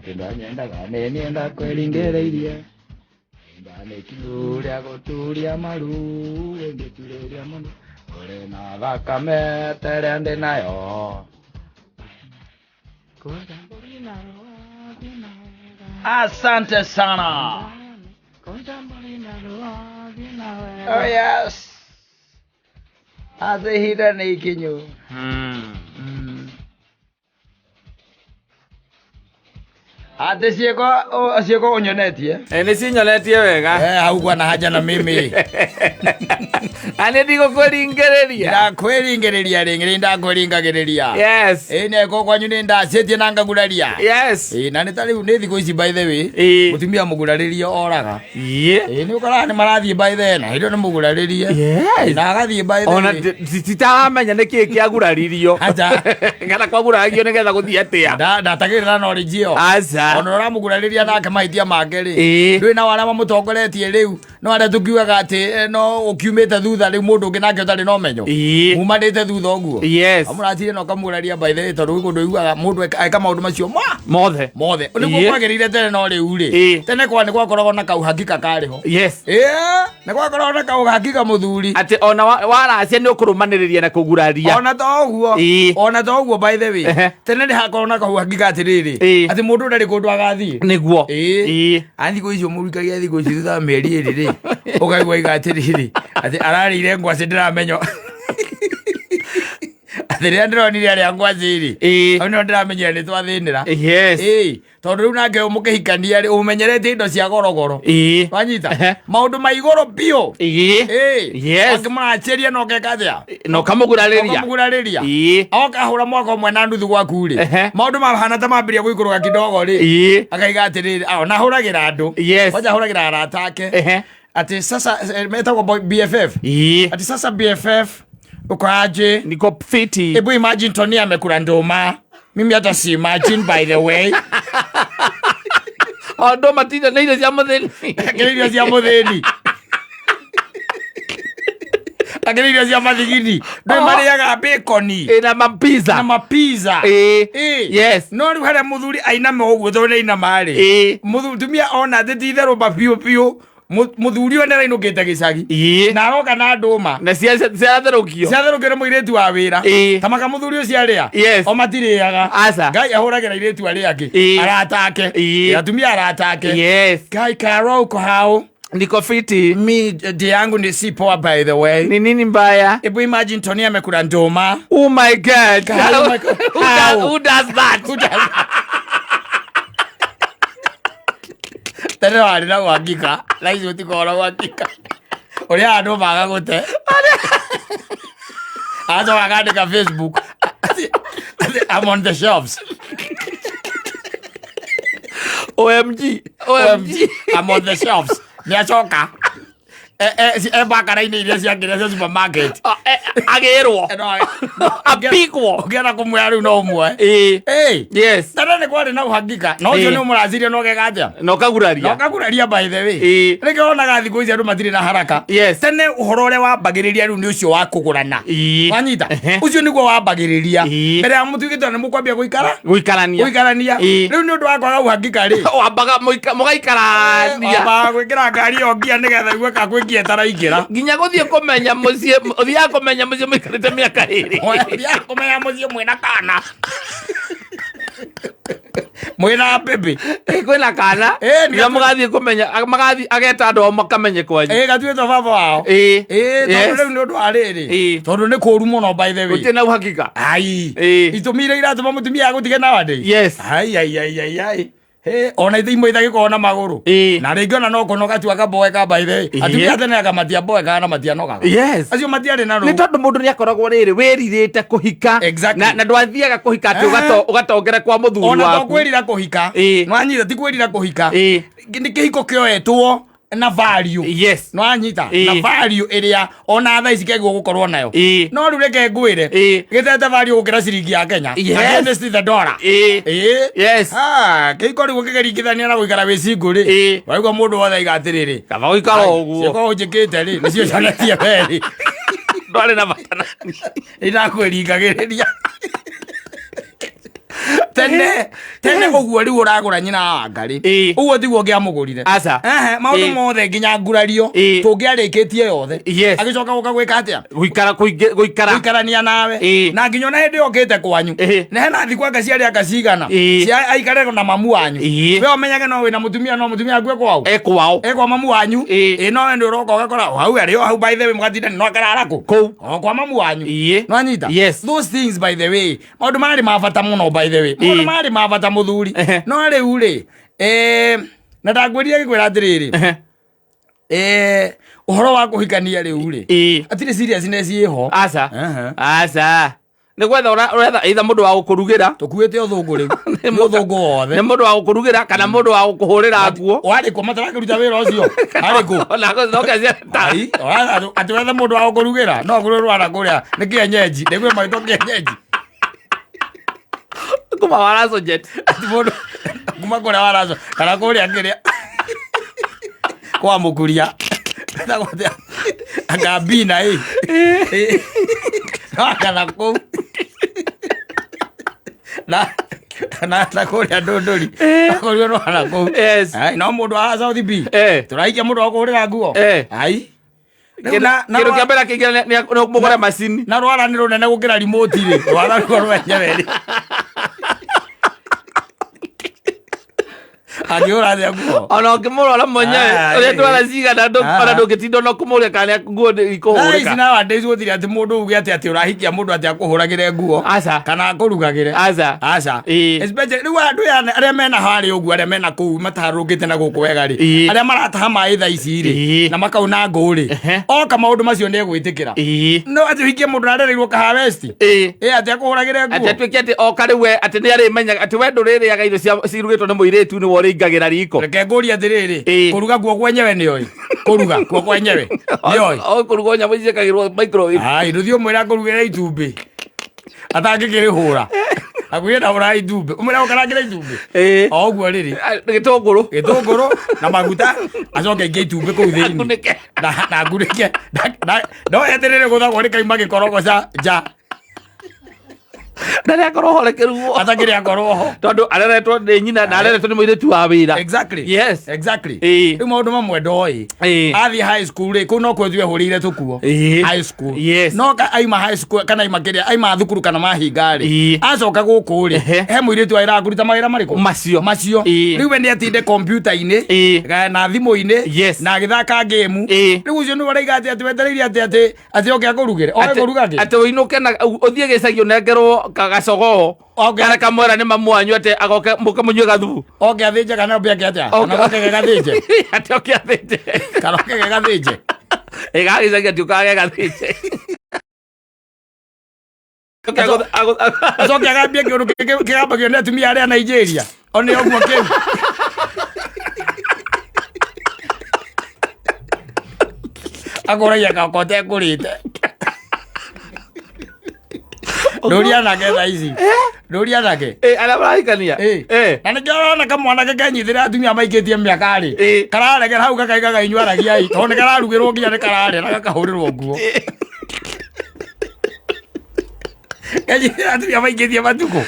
Atĩ ndanyendaga nĩ niĩ ndakwĩringĩrĩirie. Imba nĩ kiuria gũturia maru ũngĩturĩria mũno ũrĩ na thakame ta ĩrĩa ndĩ nayo. Asante sana. Oh yes. Atĩ ihinda nĩ ikinyu. Atĩ ciĩko ciĩko ũnyonetie. Eh, nĩ cinyonetie wega. Eh, haukuwa na haja na mimi. Na nĩ ndigũkũringĩrĩria. Ndakwĩringĩrĩria rĩngĩ nĩ ndakwĩringagĩrĩria. Yes. Ĩ nĩ kwanyu nĩ ndacĩtie na ngaguraria. Yes. Ĩ na nĩ ta rĩu nĩ thikũ ici by the way. Ĩ. Mũtumia mũgurarĩrie oraga. Ye. Ĩ nĩ ũkoraga nĩ marathiĩ by the na hĩndĩ ĩyo nĩ mũgurarĩrie. Yes. Na agathiĩ by the Ona way. titaramenya nĩ kĩĩ kĩaguraririo. Aca. Kana kwaguraragio nĩgetha gũthiĩ atĩa. Ndatagĩrĩra knowledge ĩyo. Aca. Ona ũramũgurarĩria nake mahĩtia make rĩ. Ĩ. Ndũĩ nao arĩa mamũtongoretie rĩu no arĩa tũkiugaga atĩ no ũkiumĩte thutha rĩu mũndũ ũngĩ nake ũtarĩ na ũmenyo. Ĩ. Mumanĩte thutha ũguo. Yes. Amũratirie na ũkamũguraria by the way tondũ gwĩ kũndũ ũiguaga mũndũ eka maũndũ macio ma Mothe. mothe. Nĩguo Ĩ. kwagĩrĩire tene no rĩu rĩ. Ĩ. Tene kwa nĩ gwakoragwo na kauhakika karĩ ho. Yes. Ĩĩ, nĩ gwakoragwo na kauhakika mũthuri. Atĩ ona waracia nĩ ũkũrũmanĩrĩria na kũguraria. Ona to ũguo. Ĩ. Ona to ũguo by the way. Ehe. Tene nĩ hakoragwo na kauhakika atĩrĩrĩ. Ĩ. Atĩ mũndũ ndarĩ kũndũ agathiĩ. Nĩguo. Ĩ. Ĩ. A thikũ icio mũrikagia thikũ ici thutha wa mĩeri ĩrĩ rĩ ũkaigua iga atĩrĩrĩ atĩ ararĩire ngwacĩ ndĩramenya atĩ rĩrĩa ndĩronire arĩa ngwacĩ rĩ Ĩ. hau nĩho ndĩramenyire nĩ twathĩnĩra Yes. Ĩ, tondũ rĩu nake mũkĩhikania rĩ ũmenyerete indo cia gorogoro Ĩ. wanyita Ehe. maũndũ ma igũrũ biũ Ĩ. Ĩ, Yes. ũngĩmũracĩria na ũgeka atĩa Na ũkamũgurarĩria. ũkamũgurarĩria Ĩ. okahũra mwaka ũmwe na nuthu gwaku rĩ Ehe. maũndũ mahana ta mambĩrĩria gũikũrũka kidogo rĩ Ĩ. akaiga atĩrĩrĩ ona ahũragĩra andũ Yes. kwanja ahũragĩra arata ake Ehe. atĩ sasa metagwo BFF Ĩ. atĩ sasa BFF uko aje Niko fiti. hebu imagine Tony amekula nduma mimi hata si imagine by the way O ndũma tinda nĩ irio cia mũthĩni. akĩrĩ irio cia mũthĩni akĩrĩ irio cia mathigini ndĩ Oh. marĩaga bacon Ĩ na mapiza. na mapiza Ĩ. Ĩ. Yes. no rĩu harĩa mũthuri ainama ũguo tondũ nĩ ainama rĩ Ĩ. mũtumia ona atĩ ti itherũ mba biũ biũ Mũthuri ũyũ nĩarainũkĩte gĩcagi Ĩ. Na aroka na ndũma. Na ciatherũkio. Ciatherũkio nĩ mũirĩtu wa wĩra. Ĩ. Ta maka mũthuri ũcio arĩa. Yes. O matirĩaga. Aca. Ngai ahũragĩra airĩtu arĩa angĩ. Ĩ. Arata ake. Ĩ. Atumia arata ake. Yes. Ngai Karo uko hau. Niko fiti. Mi di yangu ni si poa by the way. Ni nini mbaya? Ebu imagine Tony amekula ndũma. Oh my God. How? Who How? does that? Who does Tene warĩ na uhakika, thaa ici gũtikoragwo na uhakika. Ũrĩa andũ maga gũte. Agacoka akandĩka Facebook. Atĩ, I'm on the shelves. OMG. OMG. I'm on the shelves. Nĩ acoka. E mbakara-inĩ iria cia kĩrĩa cia supermarket. Ah, agĩrwo. Apigwo. Ũngĩenda kũmuoya rĩu no ũmuoe. Ĩ. Ĩ. Yes. Tene nĩ kwarĩ na uhakika. Na ũcio Ĩ. nĩ ũmũracirie na ũgeka atĩa? Na ũkaguraria. Na ũkaguraria by the way. Ĩ. Nĩkĩo wonaga thikũ ici andũ matirĩ na haraka. Yes. Tene ũhoro ũrĩa wambagĩrĩria rĩu nĩ ũcio wa kũgũrana. Ĩ. Wanyita? Ehe. Ũcio nĩguo wambagĩrĩria. Ĩ. Mbere ya mũtuĩkĩte nĩ mũkwambia gũikara? Gũikarania. Gũikarania. Ĩ. Rĩu nĩ ũndũ wa kwaga uhakika rĩ. Wambaga mũgaikarania. Wambaga gwĩkĩra ngari ĩyo ngia nĩgetha igue ka kwĩ ngia ĩtaraingĩra. Nginya gũthiĩ kũmenya mũciĩ, ũthiaga kũmenya mũciĩ mũikarĩte mĩaka ĩrĩ. Ũthiaga kũmenya mũciĩ mwĩna kana. Mwĩna baby. Ĩ, kwĩna kana. Ĩ, nĩ Nginya mũgathiĩ kũmenya, magathiĩ ageta andũ ao makamenye kwanyu. Ĩ gatuĩtwo baba wao. Ĩ. Ĩ tondũ Yes. rĩu nĩ ũndũ wa rĩrĩ. Ĩ. Tondũ nĩ kũũru mũno by the way. Gũtirĩ na uhakika. Ai. Ĩ. Itũmi iria iratũma mũtumia agũtige nowadays. Yes. Ai ai ai ai ai. He, ona ithe imwe itagĩkorwo na magũrũ. Ĩ. Na rĩngĩ ona no kũnoga tu akaboeka by the way. Ĩ. Atumia a tene anga matiaboekaga na matianogaga. Yes. Acio matiarĩ na nĩ rũũ. tondũ mũndũ nĩ akoragwo rĩrĩ wĩrirĩte kũhika Exactly. na ndwathiaga kũhika atĩ Eh. ũgatongera kwa mũthuri Ona to waku kwĩrira kũhika. Ĩ. Nĩwanyita ti kwĩrira kũhika. Ĩ. Nĩ kĩhiko kĩoetwo na value. Yes. Nĩwanyita Ĩ. na value ĩrĩa ona thaa ici kĩagĩrĩirwo gũkorwo nayo. Ĩ. No rĩu reke ngwĩre. Ĩ. Gĩtete value gũkĩra ciringi ya Kenya. Yes. Against the dollar. Ĩ. Ĩ. Yes. Ah, kĩhiko rĩu ũkĩgeringithania na gũikara wĩ single rĩ. Ĩ. Waigua mũndũ wothe aiga atĩrĩrĩ. Kaba gũikara o ũguo. Ciĩko ũnjĩkĩte rĩ, nĩcio cionetie wee rĩ. Ndwarĩ na bata nani. Nĩndakwĩringagĩrĩria. Tene tene ũguo rĩu ũragũra nyina wa ngarĩ. Ĩĩ. Ũguo tiguo ũngĩamũgũrire. Aca. Ehe, maũndũ Ĩĩ. mothe nginya ngurario Ĩĩ. tũngĩarĩkĩtie yothe. Yes. Agĩcoka gũka gwĩka atĩa? Gũikara kũingĩ gũikara. Gũikarania nawe. Ĩĩ. Na nginya ona hĩndĩ ĩyo ũkĩte kwanyu. Ĩĩ. Na hena thikũ anga ciarĩ anga cigana. Ĩĩ. Cia aikare na mamu wanyu. Ĩĩ. We ũmenyage no wĩna mũtumia no mũtumia akue kwao. E kwao. E kwa mamu wanyu. Ĩĩ. Ĩĩ no we nĩ ũroka ũgakora o hau arĩ o hau by the way mũgatinda no akarara kũ. Kũu. O kwa mamu wanyu. Ĩĩ. Nwanyita? Yes. Those things by the way. Maũndũ marĩ ma bata mũno by the way. Maũndũ Ĩĩ. marĩ ma bata mũthuri. Ehe. No rĩu rĩ, na ndangwĩrire ngĩkwĩra atĩrĩrĩ. Ehe. Ũhoro wa kũhikania rĩu rĩ. Ĩĩ. Atirĩ seriousness ĩho. Aca. Ehe. Aca. Nĩ gwetha ũretha either mũndũ wa gũkũrugĩra. Tũkuĩte ũthũngũ rĩu. Nĩ ũthũngũ wothe. Nĩ mũndũ wa gũkũrugĩra kana mũndũ wa gũkũhũrĩra nguo. Warĩ kũ matarakĩruta wĩra ũcio? Arĩ kũ? Ona no keci ta. Ai, atĩ wethe mũndũ wa gũkũrugĩra no agũrĩrwo rwara kũrĩa nĩ kĩenyenji nĩ kwĩ maitũ kĩenyenji Kuma wa Rasojet. Ati mũndũ kuma kũrĩa waraco kana kũrĩa kĩrĩa kwa mũkuria Etagwo atĩa? anga mbina ĩ Ĩ. No akatha kũu na na na kũrĩa ndũndũri akũrĩo rwara kũu Yes. Ai, no mũndũ wa South B Eh. tũraikia mũndũ wa kũhũrĩra nguo Eh. ai Rĩu na Kĩndũ kĩa mbere kĩingĩra nĩ mũgũre macini. na rwara nĩ rũnene gũkĩra remote rĩ rwara ruo rwenyewe rĩ angĩhũra atĩa nguo Ona ũngĩmũrora mwenyewe Ah, ũrĩa ĩĩ. ndwara cigana Ah. ona ndũngĩtinda ona kũmũria kana nĩ nguo Thaa ici ikũhũrĩka. nowadays gũtirĩ atĩ mũndũ uge atĩ atĩ ũrahikia mũndũ atĩ akũhũragĩre nguo Aca. kana akũrugagĩre Aca. aca Ĩĩ. Especially rĩu andũ aya arĩa mena harĩ ũguo arĩa mena kũu mataharũkĩte na gũkũ wega rĩ Ĩĩ. arĩa marataha maĩ thaa ici rĩ Ĩĩ. na makauna ngũ rĩ Ehe. oka maũndũ macio nĩ egwĩtĩkĩra Ĩĩ. no atĩ ũhikie mũndũ arereirwo kaha west Ĩĩ. ĩ atĩ akũhũragĩre Atĩ nguo atuĩke atĩ oka rĩu we atĩ nĩ arĩmenyaga atĩ we ndũrĩrĩaga irio cirugĩtwo nĩ mũirĩtu nĩwe ũrĩingagĩra riko. Reke ngũrie atĩrĩrĩ Ĩĩ. kũruga guo kwenyewe nĩoĩ kũruga guo kwenyewe nĩoĩ O kũrugwo nyamũ ici ciĩkagĩrwo microwave. Ai, ndũthiĩ ũmwĩre akũrugĩre itumbĩ atangĩkĩrĩhũra akwĩre ndahũra itumbĩ ũmwĩre gũkarangĩra itumbĩ Ĩĩ. o ũguo rĩrĩ Ah, Gĩtũngũrũ. gĩtũngũrũ na maguta acoke aingĩ itumbĩ kũu thĩinĩ Akunĩke. na ngunĩke no eterere gũthagwo rĩkauma gĩkorogoca nja Na rĩakorwo ho rĩkĩrugwo. atakĩrĩ akorwo ho Tondũ areretwo nĩ nyina na areretwo nĩ mũirĩtu wa wĩra. Exactly. Yes. Exactly. Ĩĩ. Rĩu maũndũ mamwe ndoĩ Ĩĩ. athiĩ high school rĩ kũu no kuo twehũrĩire tũkuo Ĩĩ. high school Yes. no ka aima high school kana aima kĩrĩa aima thukuru kana mahinga rĩ Ĩĩ. acoka gũkũ rĩ Ehe. he mũirĩtu wĩra kũruta mawĩra marĩkũ Macio. macio Ĩĩ. rĩu we nĩ atinde kompiuta-inĩ Ĩĩ. na thimũ-inĩ Yes. na agĩthaka ngĩmu Ĩĩ. rĩu ũcio nĩwe ũraiga atĩ atĩ wetereire atĩ atĩ atĩ oke akũrugĩre oke kũruga kĩ Atĩ ũinũke na ũthiĩ gĩcagi ũnengerwo gacogoo Oke. kana kamwĩra nĩ mamu wanyu atĩ agoke mũke mũnyue gathubu. oke athĩnje kana oke ake atĩa kana oke gegathĩnje Atĩ oke athĩnje. kana oke gegathĩnje Ĩ gagĩcagi atĩ ũkaga gegathĩnje. Oke acoke agambie kĩũndũ kĩgambagio nĩ atumia arĩa a Nigeria one ũguo kĩu akũragia gakwa ũtekũrĩte ndũria anake thaa ici ndũria anake Ĩ arĩa marahikania. Ĩ. Ĩ. Na nĩkĩo ũrona kamwanake kenyitĩrĩra atumia maikĩtie mĩaka rĩ Ĩ. kararegera hau gakaigaga inyuaragia i tondũ nĩ kararugĩrwo nginya nĩ kararĩa na gakahũrĩrwo nguo kenyitĩrĩra atumia maikĩtie matukũ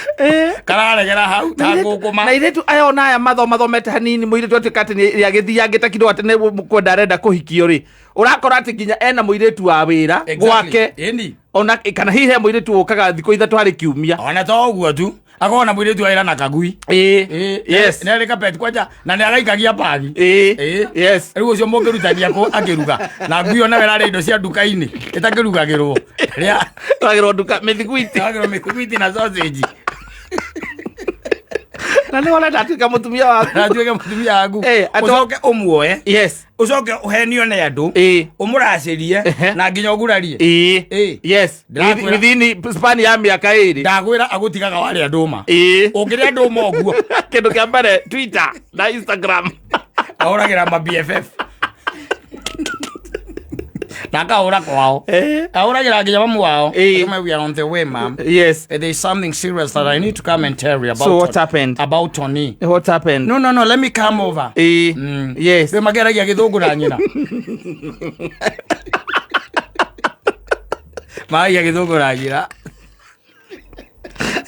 kararegera hau ta ngũkũma Na airĩtu aya ona aya mathomathomete hanini mũirĩtu atuĩka atĩ nĩ agĩthiangĩte kidogo atĩ nĩ kwenda arenda kũhikio rĩ ũrakora atĩ nginya ena mũirĩtu wa wĩra Exactly. gwake Ĩni. ona kana hihi he mũirĩtu ũkaga thikũ ithatũ harĩ kiumia ona to ũguo tu akorwo na mũirĩtu wa wĩra na kagui Ĩ. Ĩ, Yes. nĩ arĩ kapeti kwanja na nĩ araikagia bagi Ĩ. Ĩ. Yes. Rĩu ũcio mũngĩrutania kũ akĩruga na ngui ona we ĩrarĩa indo cia nduka-inĩ ĩtakĩrugagĩrwo rĩa Twagĩrwo nduka mĩthiguiti ĩragĩrwo mĩthiguiti na sausage na nĩ ũrenda atuĩka mũtumia waku na atuĩke mũtumia waku Ĩ, atĩ- ũcoke ũmuoe yes ũcoke ũhenio nĩ andũ Ĩ. ũmũracĩrie Ehe. na nginya ũgurarie Ĩ. Ĩ. Yes. Ndĩrakwĩra- Within span ya mĩaka ĩrĩ ndagwĩra agũtigaga warĩa ndũma Ĩ. ũngĩrĩa ndũma ũguo Kĩndũ kĩa mbere Twitter na Instagram ahũragĩra ma BFF na akahũra kwao Eh. ahũragĩra nginya mamu wao Ĩ. Akauga, we are on the way ma'am Yes. There is something serious that I need to come and tell you about. So what happened? About Tony. What happened? No, no, no, let me come over. Ĩ. Yes. Rĩu mageragia gĩthũngũ na nyina. Mageragia gĩthũngũ na nyina.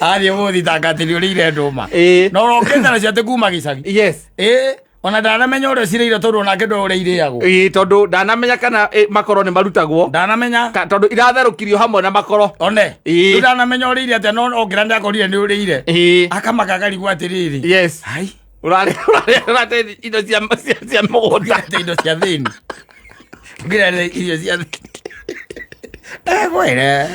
Athiĩ gũthitanga atĩ nĩ ũrĩire ndũma. Ĩĩ. Na ũrokĩte nacio atĩ kuma gĩcagi. Yes. Ĩĩ, ona ndanamenya ũrĩa cirĩire tondũ onake ndũĩ ũrĩa irĩagwo. Ĩĩ, tondũ ndanamenya kana makoro nĩ marutagwo. Ndanamenya. Tondũ iratherũkirio hamwe na makoro. One. Ĩĩ. Rĩu ndanamenya ũrĩire atĩa no ongera nĩ akorire nĩ ũrĩire. Ĩĩ. Akamaka akarigwo atĩrĩrĩ. Yes. Hai. Ũrarĩa ũrate indo cia mũgũnda. Ũkĩrete indo cia thĩni. Ũkĩrete irio cia thĩni. Ekwĩre.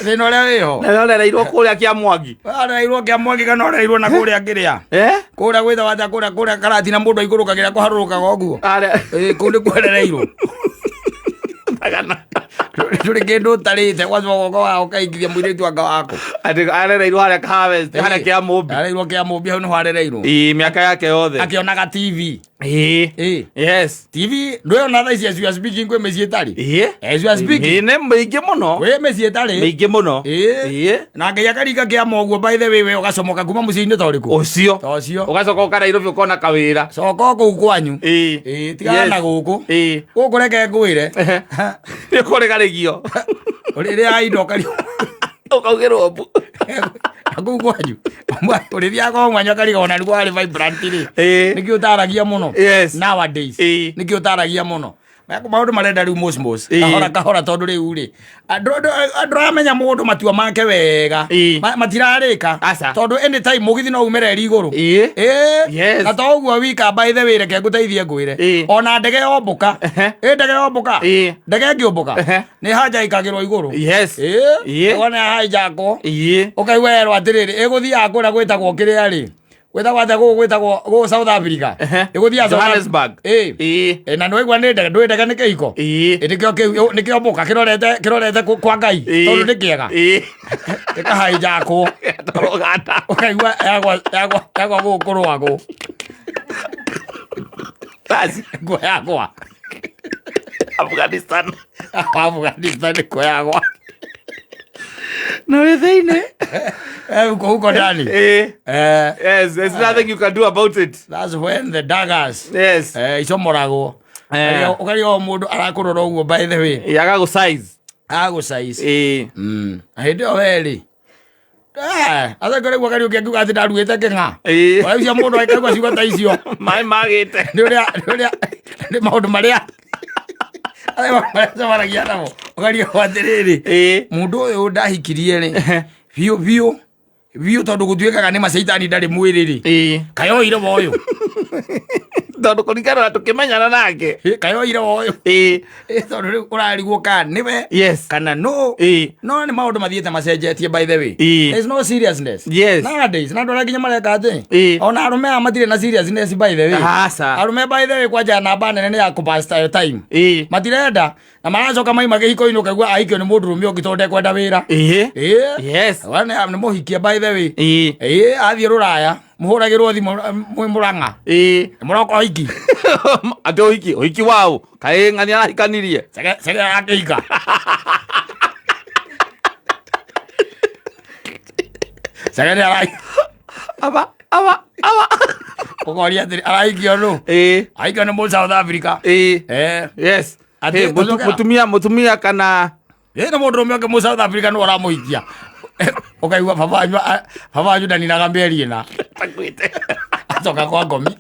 Thĩna ũrĩa wĩho. Na ũrereirwo kũrĩa kĩa Mwangi. Ũrereirwo kĩa Mwangi kana ũrereirwo na kũrĩa kĩrĩa. Eh? Kũrĩa gwĩtagwo atĩa kũrĩa karatina mũndũ aikũrũkagĩra kũharũrũkaga ũguo. Arĩa. Ĩĩ, kũu nĩ kwerereirwo. Thagana. Ndũrĩ kĩndũ ũtarĩte gwacoka guoko waku ũkaingithia mũirĩtu anga waku. Atĩ arereirwo harĩa Harvest, harĩa kĩa Mũmbi. Arereirwo kĩa Mũmbi hau nĩho arereirwo. Ĩĩ, mĩaka yake yothe. Akĩonaga TV. Ĩĩ. Ĩĩ. Yes. TV ndwĩona thaa ici as you are speaking kwĩ mĩciĩ ĩtarĩ. Ĩĩ. As you are speaking. Ĩĩ, nĩ mĩingĩ mũno. Kwĩ mĩciĩ ĩtarĩ. Mĩingĩ mũno. Ĩĩ. Ĩĩ. Na Ngai akaringa kĩama ũguo by the way we ũgacomoka kuma mũciĩ-inĩ ta ũrĩkũ? Ũcio. Ta ũcio. Ũgacoka ũka Nairobi ũkona kawĩra. Coka o kũu kwanyu. Ĩĩ. Ĩĩ, tigana na Yes. gũkũ. Ĩĩ. Gũkũ reke ngwĩre. Nĩ ũkũregarĩgio. Ũrĩrĩaga indo ũkario. Ũkaugĩrwo mbu. Na kũu kwanyu. Ũrĩthiaga o mwanya ũkariga ona nĩguo warĩ vibrant rĩ. Ĩĩ. Nĩkĩo ũtaragia mũno. Yes. Nowadays. Ĩĩ. Nĩkĩo ũtaragia mũno. Maũndũ marenda rĩu mosmos. Ĩĩ. Kahora kahora tondũ rĩu rĩ. Andũ aramenya mũndũ matua make wega. Ĩĩ. Matirarĩka. Aca. Tondũ anytime mũgithi no umere ri igũrũ. Ĩĩ. Ĩĩ. Yes. Na to ũguo wika by the way reke ngũteithie ngwĩre. Ĩĩ. Ona ndege yombũka. Ehe. Ĩ ndege yombũka. Ĩĩ. Ndege ĩngĩũmbũka. Ehe. Nĩ hanjaikagĩrwo igũrũ. Yes. Ĩĩ. Ĩĩ. Wona hanjakwo. Ĩĩ. Ũkaigua yerwo atĩrĩrĩ ĩgũthiaga kũrĩa gwĩtagwo kĩrĩa rĩ. Gwĩtagwo atĩa gũkũ gwĩtagwo gũkũ South Africa. Ehe. Ĩgũthiaga South Johannesburg. Ĩĩ. Ĩĩ. Ĩ, na nĩwaigua nĩ ndege ndũĩ ndege nĩ kĩhiko. Ĩĩ. Ĩ, nĩkĩo kĩu nĩkĩo mbũka kĩrorete kwa Ngai Ĩĩ. tondũ nĩ kĩega. Ĩĩ. Gĩkahanjakwo. Gatũrũganda. Ũkaigua yagwa gũkũ kũrwagwo. Basi. Nguo yagwa. Afghanistan. Afghanistan nĩkuo yagwa. Na wĩ thĩinĩ. Uko huko ndani. Ĩĩ. Eh, Yes, there's nothing you can do about it. that's when the daggers Yes. icomoragwo. Eh. Ũkaria o mũndũ arakũrora ũguo by the way. Ĩĩ, agagũ-size. Agũ-size. Ĩĩ. Na hĩndĩ ĩyo we rĩ. Aca ngoragwo Kariũki akiuga atĩ ndaruĩte kĩng'a. Ĩĩ. Ũrĩa ũcio mũndũ akaigua ciugo ta icio. Maĩ magĩte. Nĩ ũrĩa nĩ ũrĩa nĩ maũndũ marĩa arĩa macemanagia namo. Ũkarigwo atĩrĩrĩ. Ĩĩ. Mũndũ ũyũ ndahikirie rĩ. Biũ biũ. Biũ tondũ gũtuĩkaga nĩ macaitani ndarĩ mwĩrĩ rĩ. Ĩĩ. Kayoire wa ũyũ. Tondũ kũringana na tũkĩmenyana nake. Kayoire wa ũyũ. Ĩĩ. Ĩ, tondũ rĩu ũrarigwo kana nĩwe Yes. kana no Ĩĩ. no nĩ maũndũ mathiĩte macenjetie by the way. Ĩĩ. There's no seriousness. Yes. Nowadays na andũ arĩa nginya mareka atĩ Ĩĩ. ona arũme aya matirĩ na seriousness by the way. Aca. Arũme by the way kwanja namba nene nĩ ya kũpass your time. Ĩĩ. Matirenda na maracoka maima kĩhiko-inĩ ũkaigua ahikio nĩ mũndũ rũme ũngĩ tondũ ndekwenda wĩra. Ĩĩ. Ĩĩ. Yes. Wana nĩ mũhikie by the way. Ĩĩ. Ĩĩ athiĩ rũraya mũhũragĩrwo thimũ mwĩ mũrang'a. Ĩĩ. Mũroka ũhiki. Atĩ ũhiki, ũhiki waũ? Kaĩ ng'ani arahikanirie? Cege cege akĩhika. Cege nĩ arahika. Aba, aba, aba. Ũkoria atĩrĩ arahikio nũ? Ĩĩ. Ahikio nĩ mũ South Africa. Ĩĩ. Eh. Yes. Atĩ Hey, gũcokera? mũtumia kana Ĩ na mũndũ ũrũme ũngĩ mũ South Africa nĩ ũramũhikia. Ũkaigua baba wanyu baba wanyu ndaninaga mĩeri ĩna. takwĩte. Acoka kwa ngomi.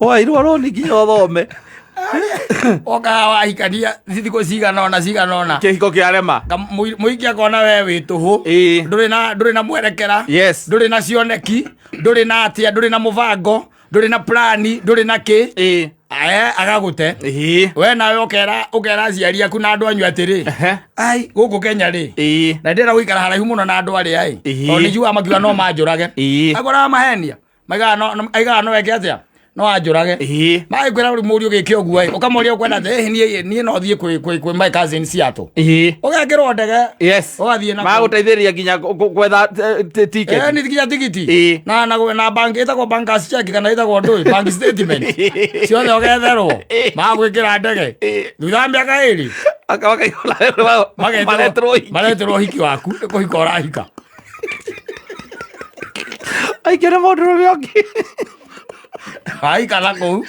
Wairwo roni nginya ũthome. Oka wahikania thikũ cigana ũna cigana ũna. Kĩhiko kĩarema. Mũhiki akona we wĩ tũhũ. Ĩĩ. Ndũrĩ na mwerekera. Yes. Ndũrĩ na cioneki, ndũrĩ na atĩa, ndũrĩ na mũbango, ndũrĩ na plani, ndũrĩ na kĩ. Ĩĩ. Agagũte. Ĩĩ. We nawe ũkera aciari aku na andũ anyu atĩrĩ. Ehe. Ai, gũkũ Kenya rĩ. Ĩĩ. Na ndĩrenda gũikara haraihu mũno na andũ arĩa ĩ. Ĩĩ. Tondũ nĩ njugaga makiuga no manjũrage. Ĩĩ. Akoraga mahenia. Maigaga no aigaga no eke atĩa? No anjũrage. Ĩĩ. Magĩkwĩra rĩu mũriũ gĩke ũguo ĩ, ũkamũria ũkwenda atĩ ĩhĩ niĩ no thiĩ kwĩ my cousin Seattle. Ĩĩ. Ũgekĩrwo ndege. Yes. Ũgathiĩ na kũu. Magũteithĩrĩria nginya gwetha ticket. Nĩ nginya tigiti. Ĩĩ. Na bank ĩtagwo bankers check kana ĩtagwo ndũĩ bank statement. Ciothe ũgetherwo. Magwĩkĩra ndege. Ĩĩ. Thutha wa mĩaka ĩrĩ. Makaigua mareterwo ũhiki. Mareterwo ũhiki waku nĩ kũhika ũrahika. Aikio nĩ mũndũ ũrũme ũngĩ. Wahika na kũu.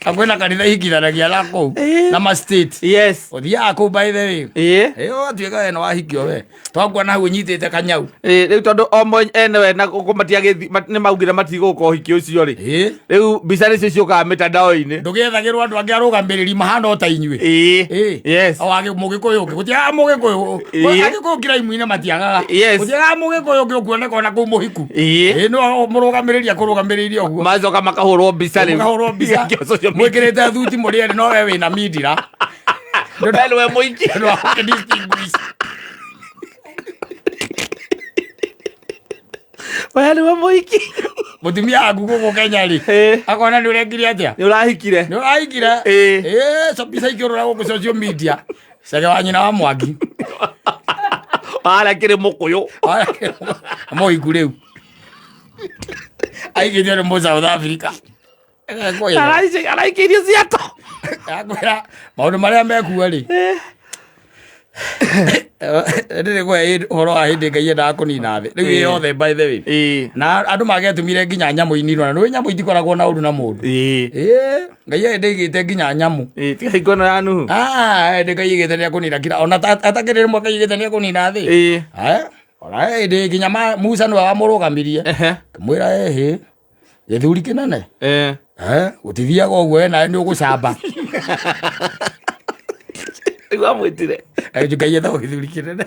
Na kwĩna kanitha ihikithanagia na kũu Ĩĩ. na ma state Yes. ũthiaga kũu by the way. Ĩĩ. Ĩĩ ũgatuĩka we nĩ wahikio we twakuona hau ũnyitĩte kanyau. Ĩĩ, rĩu tondũ o mo enewe na gũkũ matiagĩthi nĩ maugire matigũka ũhiki ũcio rĩ. Ĩĩ. Rĩu mbica nĩcio ciũkaga mĩtandao-inĩ. Ndũgĩethagĩrwo andũ angĩ arũgamĩrĩri mahana o ta inyuĩ. Ĩĩ. Ĩĩ. Yes. O agĩ mũgĩkũyũ ũngĩ gũtiagaga mũgĩkũyũ. Ĩĩ. Agĩkũyũ kiraimu-inĩ matiagaga. Yes. Gũtiagaga mũgĩkũyũ ũngĩ ũkuoneka ona kũu mũhiku. Ĩĩ. Ĩĩ no mũrũgamĩrĩri akũrũgamĩrĩire ũguo. Macoka makahũrwo mbica rĩu. Mũkahũrwo mbica. Kĩa social media. Mwĩkĩrĩte thuti mũrĩ erĩ no we wĩna mindira. We nĩwe mũiki. No distinguish. We nĩwe mũiki. Mũtumia waku gũkũ Kenya rĩ. Ĩĩ. Akona nĩ ũrekire atĩa? Nĩ ũrahikire. Nĩ ũrahikire? Ĩĩ. Ĩĩ, so mbica ikĩũrũra gũkũ social media. Cege wa nyina wa Mwangi. Warĩa kĩrĩ mũkũyũ. Mũhiku rĩu. Aigĩtio nĩ mũ South Africa. Araikĩirio ciato. Akwĩra maũndũ marĩa mekuo rĩ. Ndĩrĩ kũhe ũhoro wa hĩndĩ Ngai endaga kũnina thĩ. Rĩu ĩ yothe by the way. Ĩĩ. Na andũ magetũmire nginya nyamũ ininwo na nĩũĩ nyamũ itikoragwo na ũru na mũndũ. Ĩĩ. Ĩĩ, Ngai hĩndĩ aigĩte nginya nyamũ. Ĩĩ, tiga hingo ĩno ya Nuhu. Ah, hĩndĩ Ngai aigĩte nĩekũnina kira ona atakĩrĩ rĩmwe Ngai aigĩte nĩekũnina thĩ. Ĩĩ. Eh, ona hĩndĩ nginya Musa nĩwe wamũrũgamirie. Ehe. Kĩmwĩra ĩhĩ gĩthuri kĩnene. Eh. Eh, gũtithiaga ũguo we nawe nĩ ũgũcamba. Rĩu amwĩtire. Ngai etagwo gĩthuri kĩnene.